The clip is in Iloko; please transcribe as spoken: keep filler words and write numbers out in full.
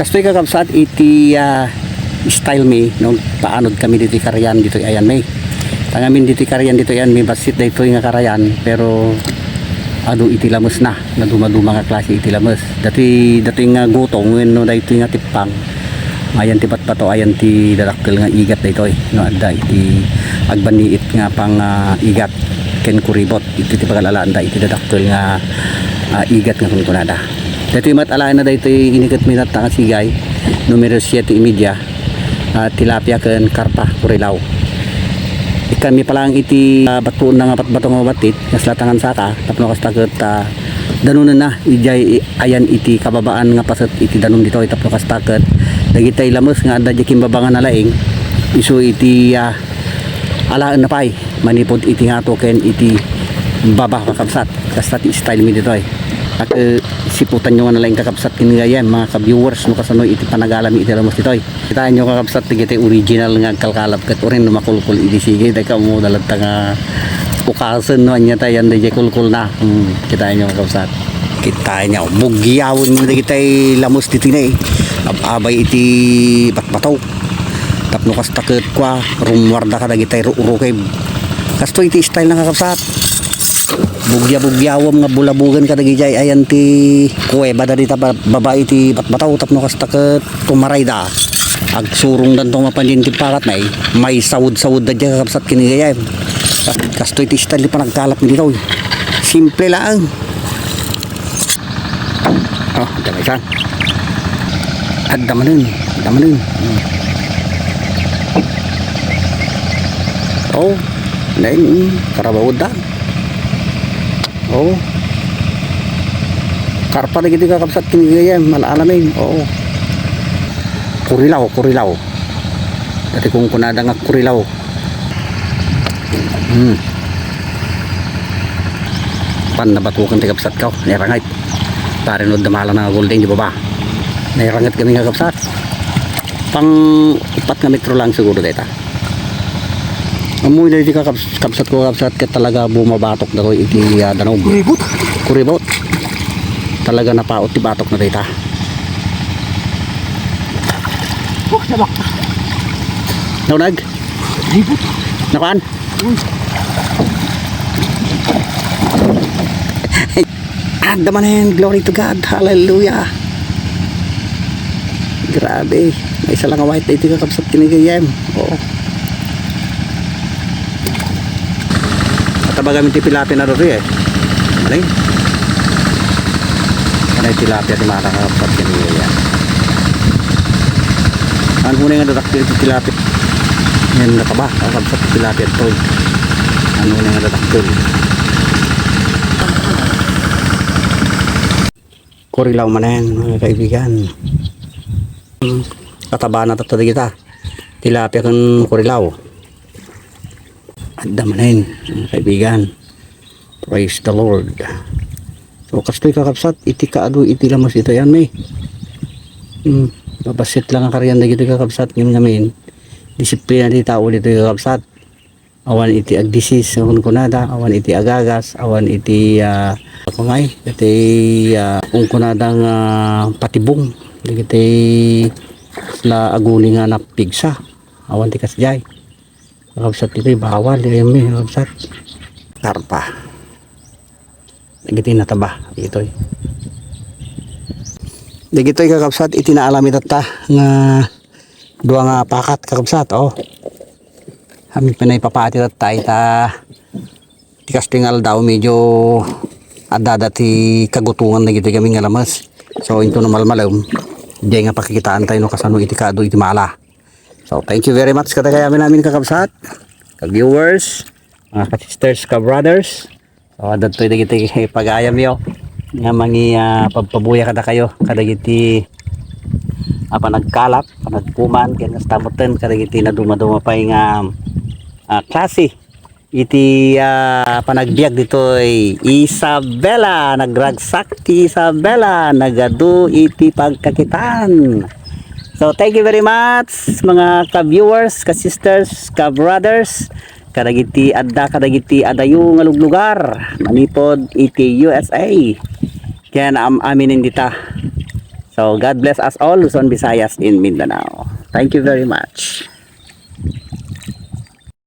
Kastoy, kakabsat, iti, ah, style mi no paanod kami ditoy karayan ditoy ayan mi. Tangamin ditoy karayan ditoy ayan mi, bassit daytoy nga karayan, pero adu iti lamesna, nadumaduma nga klase iti lames. Datoy, datoy nga gutong wenno daytoy nga tippang, ayan ti batbato, ayan ti dadakkel nga igat daytoy, no, adda iti agbanniit nga pang, ah, igat ken kuribot. Iti ti pagalaanda iti dadakkel nga, ah, igat nga kunkunada. Daytoy met alaenna daytoy iniketmi tatta nga sigay, numero siete y media, ah, tilapia ken karpa, kurilaw. Ikkanmi pa laeng iti, ah, battuonna nga batbato nga mabattit, nga slatangan saka, tapno kasta ket, ah, danonenna, idiay i-, ayan iti kababaan nga paset iti danum ditoy, tapno kasta ket dagitay lames nga adda idiay kimbaba nga nalaing, isu iti, ah, alaenna pay manipud iti ngato ken iti baba, kakabsat. Kasta ti style mi ditoy. Ak-, eh, siputanyo nga nalaing, kakabsat, ken gayam, mga ka-viewers, no kasano iti panagalami iti lames ditoy. Kitaenyo, kakabsat, dagiti original nga agkalkalap ket uray no makulkol idi sige, dayta ammo latta nga ukasen no ania ta ayan daydiay kulkolna. Hmm, kitaenyo, kakabsat. Kitaenyo, bugyawen dagitay lames ditoy ne. Ab-abay iti batbato. Tapno kasta ket kua, rummuarda kadagitay rukrukib. Kastoy ti style na, kakabsat. Bugya-bugyawem nga bulabugen kadagijay ayan ti kuweba da dita ba-, baba iti batbato, tapno kasta ket tumarayda. Agsurongdanto mapan diay ti pakatna, eh. Maisawed-sawedda diay, kakabsat, ken gayam. Kas-, kastoy ti style ti panagkalap mi ditoy. Simple laeng. Oh, adda maysa. Adda manen, adda manen. Hmm. Oh, lain, hmm, karabaw da. Oh. Karpa dagiti, kakabsat, ken gayam, mal-alamin. Oh. Kurilaw, kurilaw. Dati kunkunada nga kurilaw. Hmm. Pan nabatukan ti kabsat ko, nairangit. Pare no damala na nga golden, di ba ba? Nairangit kami nga kabsat. Pang upat nga metro lang siguro dayta. Amoy dayta ka kabs-, kabsat ko, kabsat, ket talaga bumabatok datoy iti, ah, danum. Kuribot. Kuribot. Talaga napaot ti batok na dayta. Oh, nabak. Naunag? Kuribot. Nakuan? Uy. Adda manen, glory to God. Hallelujah. Grabe. Maysa lang nga white daytoy, kakabsat, ken gayam. Oo. Atabagan mi ti tilapia na dito, eh. Alay. Anay tilapia ti mata, kakabsat, ken gayam. Ano nga dadakkel ti tilapia? Yan, nataba, kakabsat, ti tilapia to. Ano nga dadakkel? Kurilaw manen, mga kaibigan. Katabana tatta dagita. Tilapia ken kurilaw. Adda manen, mga kaibigan. Praise the Lord. So, kastoy, kakabsat, iti kaadu iti lamas ita yan, may. Hmm, babassit lang nga karian dagiti, kakabsat, ngem ngamin. Disiplina ti tao dito, kakabsat. Awan iti agdisis nga kunkunada, awan iti agagas, awan iti, ah, apangay, iti, ah, kunkunada nga patibong, dagiti la aguni nga napigsa, awan ti kasdiay. Kakabsat, iti bawal, di mi, kakabsat. Karpa. Dagiti nataba, dagitoy. Dagitoy, kakabsat, iti naalami tatta nga dua nga pakat, kakabsat, oh. Amin pinaipapati tatta, ita, ti kastoy nga aldaw, medyo adda ti kagutongan dagitoy gamin nga lamas. So, into no malmalem, diay nga pakikitaan tayo no kasano iti kaadu iti mala. So, thank you very much kadagiti amin, kakabsat, ka-viewers, mga ka-sisters, ka-brothers. So, adda toy dagiti pagayam yo nga mangi, ah, pagpabuya kadakayo, kadagiti, ah, panagkalap, panagpuman, ken kasta metten kadagiti naduma-duma pay nga, ah, klase iti, ah, panagbiag ditoy Isabela. Nagragsak ti Isabela, nagadu iti pagkakitaan. So, thank you very much, mga ka-viewers, ka-sisters, ka-brothers, kadagiti adda kadagiti adayo nga luglugar manipud iti U S A. Ken am-, aminen dita. So, God bless us all, Luzon, Visayas, in Mindanao. Thank you very much.